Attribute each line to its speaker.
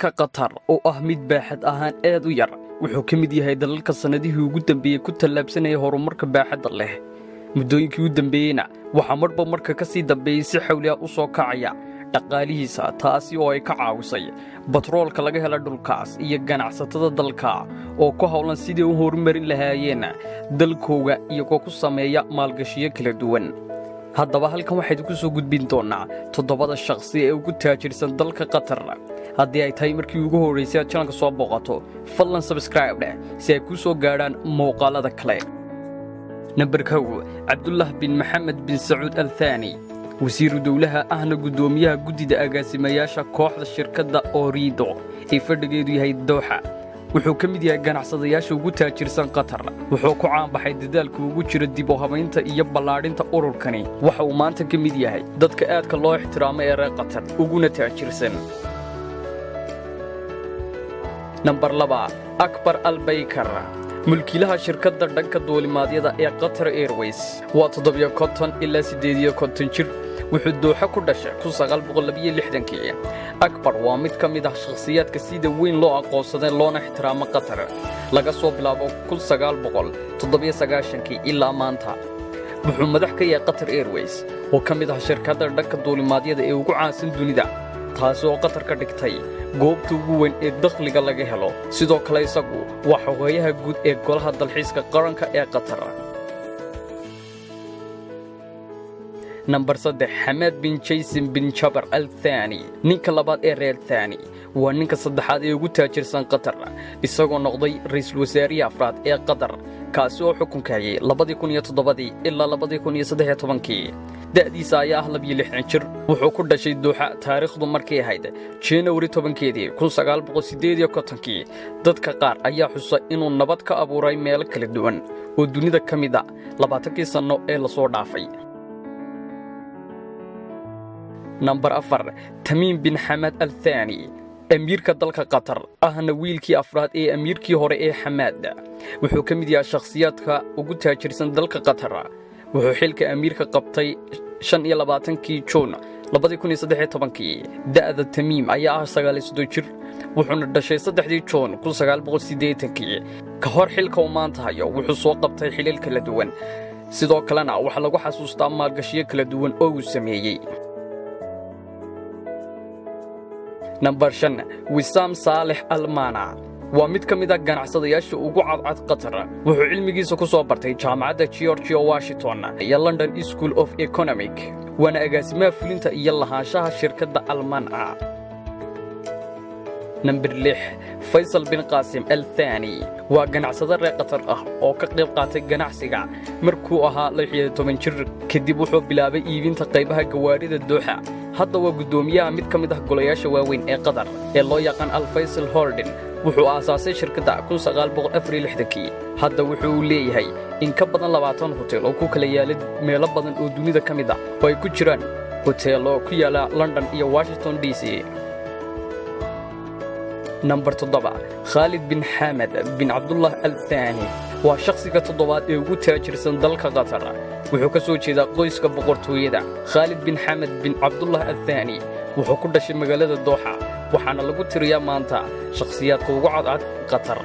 Speaker 1: Dalka Qatar oo ah mid baaxad ahaan aad u yar, wuxuu ka mid yahay dalalka sannadihii ugu dambeeyey ku tallaabsanaya horumarka baaxadda leh. Muddooyinkii u dambeeyeyna waxaa marba marka ka sii dambeeyey si xawli ah u soo kacaya dhaqaalihiisa, taasi oo ay ka caawisay batroolka laga hela dhulkaas iyo ganacsatada dalka oo ku howlan sidii u horumarin lahaayeen dalkooga, iyagoo ku sameeya maalgashiyo kala duwan. Haddaba halkan waxaynu ku soo gudbin doonnaa toddobada shakhsi ee ugu taajirsan dalka Qatar. Haddii ay tahay markii ugu horraysay aad channelka soo booqato, fadlan subscribe dheh si ay kuu soo gaadhaan muuqaalada kale. Nambar 1, Cabdullah bin Maxamed bin Sacuud Al Thani, wasiiru dowlaha ahna guddoomiyaha guddida agaasimayaasha kooxda shirkadda Ooredoo ee fadhigeedu yahay Dooxa. Wuxuu ka mid yahay ganacsadayaasha ugu taajirsan Qatar. Wuxuu ku caanbaxay dadaalka ugu jira dib u habaynta iyo ballaadhinta ururkani. Waxa uu maanta ka mid yahay dadka aadka loo ixtiraamo ee reer Qatar uguna taajirsan. Nambar 2, Akbar Albaykar, mulkiilaha shirkadda dhanka duulimaadyada ee Qatar Airways. Waa 57 ilaa 58 jir. Wuxuu Dooxo ku dhashay 1962-kii. Akbar waa mid ka mid ah shakhsiyaadka sida weyn loo aqoonsaday loona ixtiraamo Qatar laga soo bilaabo 1997-kii ilaa maanta. Wuxuu madax ka yahay Qatar Airways oo ka mid ah shirkadda dhanka duulimaadyada ee ugu caansan dunida, taasi oo Qatar ka dhigtay goobta ugu weyn ee dakhliga laga helo. Sidoo kale isagu waa xogeeyaha guud ee golaha dalxiiska qaranka ee Qatar. Nambar 3, Xamaad bin Jaysim bin Jabar Al Thani, ninka labaad ee reer Thani, waa ninka saddexaad ee ugu taajirsan Qatar, isagoo noqday ra'iisul wasaarihii afraad ee Qatar, kaasi oo xukunka hayay 2007-dii ilaa 2013-kii. Da'diisa ayaa ah 62 jir. Wuxuu ku dhashay Dooxa taariikhdu markay ahayd Januari 10-keedii 1958-kii. Dadka qaar ayaa xusa inuu nabad ka abuuray meelo kala duwan oo dunida ka mid a 20-kii sanno ee lasoo dhaafay. Nambar 4, Tamiim bin Xamaad Al Thani, amiirka dalka Qatar ahna wiilkii afraad ee amiirkii hore ee Xamaad. Wuxuu ka mid yahay shakhsiyaadka ugu taajirsan dalka Qatar. Wuxuu xilka amiirka qabtay 25-kii Juun 2013-kii. Da'da Tamiim ayaa ah 39 jir, wuxuuna dhashay 3-dii Juun 1980-kii. Ka hor xilka uu maanta hayo wuxuu soo qabtay xilal kala duwan, sidoo kalena waxaa lagu xasuustaa maalgashiyo kala duwan oo uu sameeyey. Nambar 5, Wisaam Saalex Almana, waa mid ka mid ah ganacsadayaasha ugu cadcad Qatar. Wuxuu cilmigiisa ku soo bartay jaamacadda Georgia Washington iyo London School of Economic, waana agaasimaha fulinta iyo lahaanshaha shirkadda Almana. Nambar 6, Faysal bin Qaasim Al Thani, waa ganacsado reer Qatar ah oo ka qayb qaatay ganacsiga markuu ahaa 16 jir. Kadib wuxuu bilaabay iibinta qaybaha gawaarida Dooxa. Hadda waa guddoomiyaha mid ka mid ah golayaasha waaweyn ee Qatar ee loo yaqaan Alfaysal Holding. Wuxuu aasaasay shirkadda 1964-kii. Hadda wuxuu leeyahay in ka badan 20 hotel oo ku kala yaala meelo badan oo dunida ka mid ah, oo ay ku jiraan hoteello ku yaala London iyo Washington DC. Nambar 7, Khaalid bin Xamed bin Cabdullah Al Thani, waa shakhsiga toddobaad ee ugu taajirsan dalka Qatar. Wuxuu ka soo jeedaa qoyska boqortooyada. Khaalid bin Xamed bin Cabdullah Al Thani wuxuu ku dhashay magaalada Dooxa, waxaana lagu tiriyaa maanta shakhsiyaadka ugu cadcad Qatar.